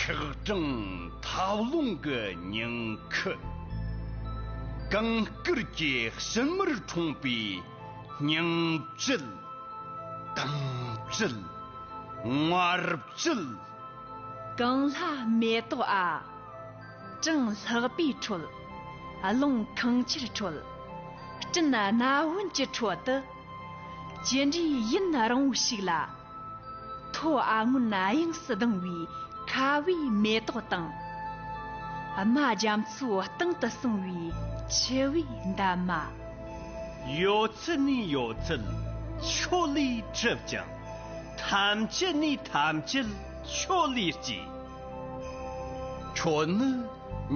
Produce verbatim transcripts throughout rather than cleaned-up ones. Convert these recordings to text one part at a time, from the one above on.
ཆག་གྲང་ཐབས་རླུང་གི་ཉིང་ཁུ། གངས་དཀར་གྱི་ཕྱི་མར་འཁྲུངས་པའི་སྙིང་བཅུད། དྭངས་བཅུད། མངར་བཅུད། གངས་ལྷ་མེ་ཏོག་ཨ། གྲང་ལྷགས་པའི་ཁྲོད། རླུང་ཁང་ཆུར་ཁྲོད། སྤྲིན་སྣ་བོན་གྱི་ཁྲོད་དུ། ཅི་འདྲའི་ཡུན་རིང་བོ་ཞིག་ལ། ཐོ་ཨ་སྔོན་དབྱིངས་སུ་ལྡང་བའི་ཁ་བའི་མེ་ཏོག་དང་། རྨ་རྒྱ་མཚོའི་གཏིང་དུ་སོང་བའི་འཆི་བའི་འདབ་མ། ཡོད་ཚད་ནས་ཡོད་ཚད་ཁྱོད་ལས་གྲུབ་ཅིང་། ཐམས་ཅད་ནས་ཐམས་ཅད་ཁྱོད་ལས་སྐྱེས། ཁྱོད་ནི་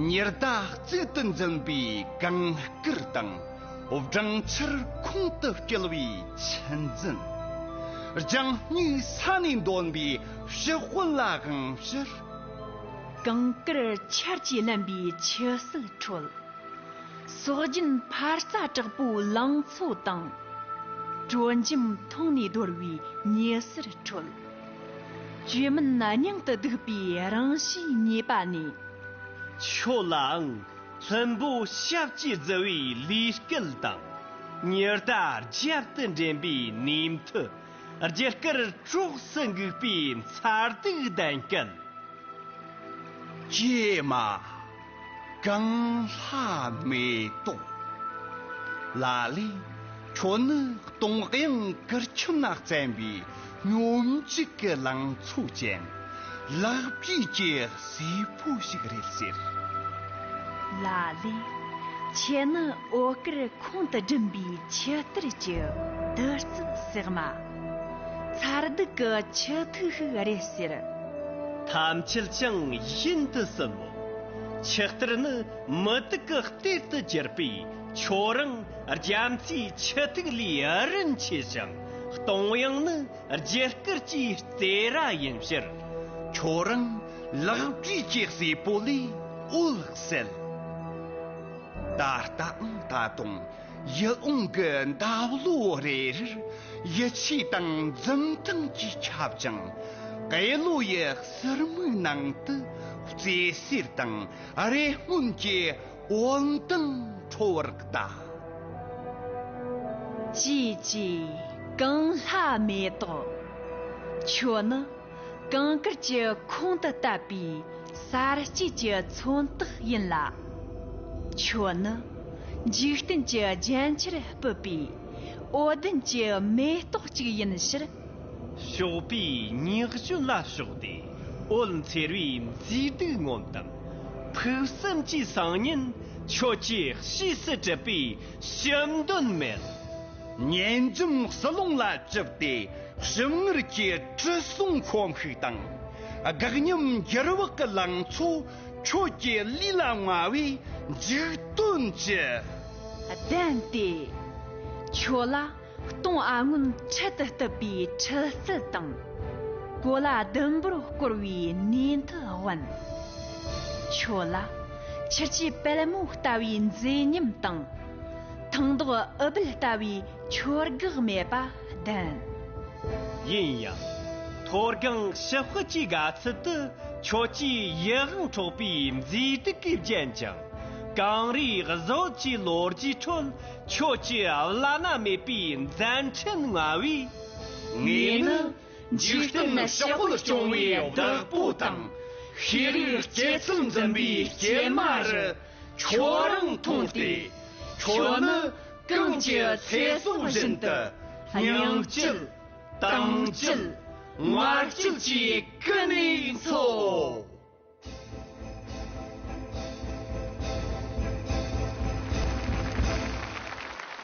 ཉི་ཟླ་གཙུག་ཏུ་འཛིན་པའི་གངས་དཀར་དང་། སྦྲང་ཆར་ཁོང་དུ་བསྐྱིལ་བའི་ཆུ་འཛིན། ལྗང་སྨྱུག་ས་ནས་འདོན་པའི་ཕྱི་དཔོན་ལ་དབང་ཕྱིར། གངས་དཀར་ཆར་གྱིས་བརླན་པའི་ཆུ་སྲིན་ཁྲོད། སྲོག་རྒྱུན་འཕར་རྩ་དྲག་པོའི་ལང་ཚོ་དང་། དྲོ་འཇམ་འཐུང་ནས་དོར་བའི་ཉི་ཟེར་ཁྲོད། བཅོས་མིན་སྙིང་དུ་སྡུག་པའི་རང་གཤིས་ཉེས་པ་ནས། ཁྱོད་ལའང་ལྷུན་པོ་ཞབས་ཀྱིས་བརྫི་བའི་ལུས་སྐལ་དང་། ཉི་ཟླ་རྒྱབ་ཏུ་འདྲེན་པའི་ནུས་མཐུ། རྒྱུ་སྐར་གྲོགས་སུ་འགུགས་པའི་མཚར་སྡུག་ལྡན་སྐལ། ཀྱེ་མ། གངས་ལྷ་མེ་ཏོག་ལ་ལས། ཁྱོད་ནི་སྟོང་དབྱངས་གུར་ཁྱིམ་ན་བརྩམས་པའི་སྙོམས་འཇུག་གི་ལང་ཚོ་ཅན། ལག་པའི་གི་སྲས་པོ་ཞིག་རེད་ཟེར། ལ་ལས། ཁྱེད་ནི་འོད་དཀར་ཁོང་དུ་སྒྲིམ་པའི་ཆུ་གཏེར་གྱི་བདུད་རྩི་ཟེགས་མ། མཚར་སྡུག་གི་ཆུ་ཐིགས་ཤིག་རེད་ཟེར། ཐམས་ཅད་ཀྱང་ཡུན་དུ་ཟིན་མོད། ཆུ་གཏེར་ནི་མུ་ཏིག་གི་གཏེར་དུ་གྱུར་པས། ཁྱོད་རང་རྒྱ་མཚོའི་ཆུ་ཐིགས་ལས་རིན་ཆེ་ཞིང་། སྟོང་དབྱངས་ནི་རྒྱུ་སྐར་གྱི་རྩེ་ར་ཡིན་ཕྱིར། ཁྱོད་རང་ལག་པའི་གི་སྲས་པོ་ལས་འོད་གསལ། ད་ལྟའང་ད་དུང་ཡིད་འོང་གི་འདབ་ལོ་རེ་རེར། ཡིད་ཆེས་དང་འཛུམ་མདངས་ཀྱིས་ཁྱབ་ཅིང་། ཀེ་ལོ་ཡི་ཟུར་མིག་ནང་དུ། བརྩེ་གསེར་དང་རེ་སྨོན་གྱི་འོད་མདངས་འཕྲོ་བར་གདའ། ཀྱེ་ཀྱེ། གངས་ལྷ་མེ་ཏོག་ཁྱོད་ནི་གངས་དཀར་གྱི་ཁོང་དུ་བཏབ་པའི་གསར་སྐྱེས་ཀྱི་མཚོན་རྟགས་ཡིན་ལ། ཁྱོད་ནི་འཇིག་རྟེན་གྱི་རྒྱན་ཆར་སྤུད་པའི་འོད་ལྡན་གྱི་མེ་ཏོག་ཅིག་ཡིན་ཕྱིར། ཞོགས་པའི་ཉི་གཞོན་ལ་ཕྱོགས་ཏེ། འོད་འཚེར་བའི་མཛེས་སྡུག་ངོམས་དང་། ཕུགས་བསམ་གྱི་སང་ཉིན་ཁྱོད་ཀྱིས་གཤིས་སུ་གྲུབ་པའི་ཞབས་འདོན་མེད། ཉེ་འཇོམས་ཟིལ་ལོང་ལ་བཅིབས་ཏེ། ཞིམ་མངར་གྱི་དྲི་བསུང་ཁོམ་ཤུགས་དང་། དགག་ཉམས་འགྱུར་བག་གི་ལང་ཚོ་ཁྱོད་ཀྱི་ལུས་ལ་མངའ་བས་འཇིག་རྟེན་གྱི་གདན་ཏེ། ཁྱོད་ལ་སྟོང་ཨ་སྔོན་འཕྲལ་དུ་བཏུབ་པའི་འཕྲུལ་རྩལ་དང་། གོ་ལ་ཟླུམ་པོར་བསྐོར་བའི་ནུས་མཐུ་དབང་། ཁྱོད་ལ་ཆུ་སྐྱེས་པད་མོ་ལྟ་བུའི་མཛེས་ཉམས་དང་། ཐང་མདོག་ཨུ་སྦལ་ལྟ་བུའི་མཆོད་གེགས་མེད་པ་ལྡན། ཡིན་ཡང་། མཐོ་སྒང་ཞི་དཔལ་གྱི་དགའ་ཚལ་དུ། ཁྱོད་ཀྱི་ཡིད་དབང་འཕྲོག་པའི་མཛེས་སྡུག་གིས་བརྒྱན་ཅིང་། གངས་རིའི་བཟོད་ཀྱི་ལོ་རྒྱུས་ཁྲོད། ཁྱོད་ཀྱི་བླ་ན་མེད་པའི་མཛད་འཕྲིན་མངའ་བས། ངས་ནི་འཇིག་རྟེན་ཞི་དཔལ་སྐྱོང་བའི་བདག་པོ་དང་། ཤེས་རིག་སྐྱེད་ཚལ་འཛིན་པའི་སྐྱེལ་མ་རུ། ཁྱོད་རང་མཐོང་སྟེ། ཁྱོད་ནི་གངས་ཀྱི་ཚེ་སྲོག་བཞིན་དུ། སྙིང་བཅུད། དྭངས་བཅུད། མངར་བཅུད་ཀྱིས་ཀུན་ནས་འཚོ།